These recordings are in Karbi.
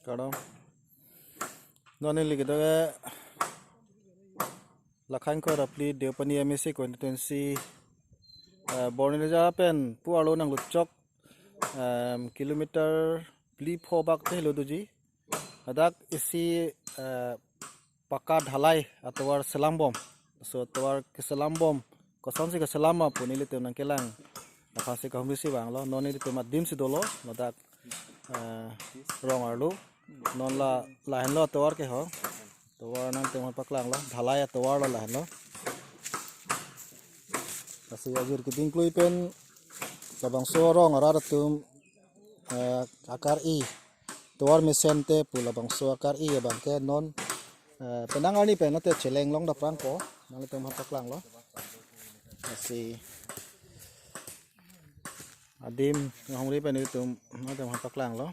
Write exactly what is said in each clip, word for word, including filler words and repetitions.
Kardom. Non neli kedo ke Lakhan Kor Apli Deopani M A C constituency, eh, Bornilja pen pu arlo nangluchok, em, kilometer phli pho bak te lo doji. Hadak isi, eh, pakka dhalai atovar selam bom. So tovar keselam bom, kosonsi keselam ma pu nelitum nangkelang aphansi kahumri si vanglo. Non nelitum adim si dolo, ladak, eh, rong arlo. Non la, lahenlo atovar ke ho. Tovar nangtum aphan paklanglo, dhalai atovar lo lahenlo. Lasi ajir keding klui pen labangso rong arat atum, eh, akar-i, tovar mesen te pu labangso akar-i abang ke non, eh, penang arni pen nate cheleng long daprang ko, nanglitum aphan paklanglo. Lasi adim kahumri pen nelitum nangtum aphan paklanglo.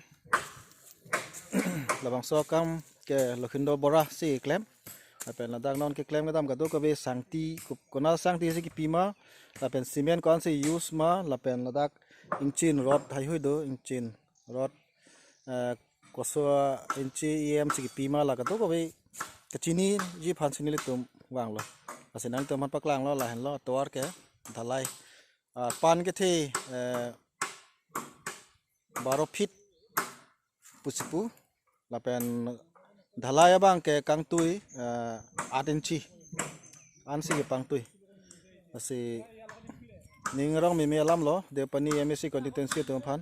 Labangso akam ke Lokhindo Bora si klem. Lapen ladak non keklem kedam kadokave sangti, ko-, konat sangti si kipi ma, lapen cement ko-ansi use ma, lapen ladak ingchin rod haihui do, ingchin rod, eh, koso inchi E M si kipi ma, la kadokave kachiniji aphansi nelitum vanglo. Lasi nangtum aphan paklanglo, lahenlo atovar ke dhalai. Ah, pan kethe, eh, baro feet pusi pu. Lapen dhalai abang ke kangtui, eh, aat inchi ansi kepangtui. Lasi ning arong meme alamlo, Deopani M A C constituency atum aphan.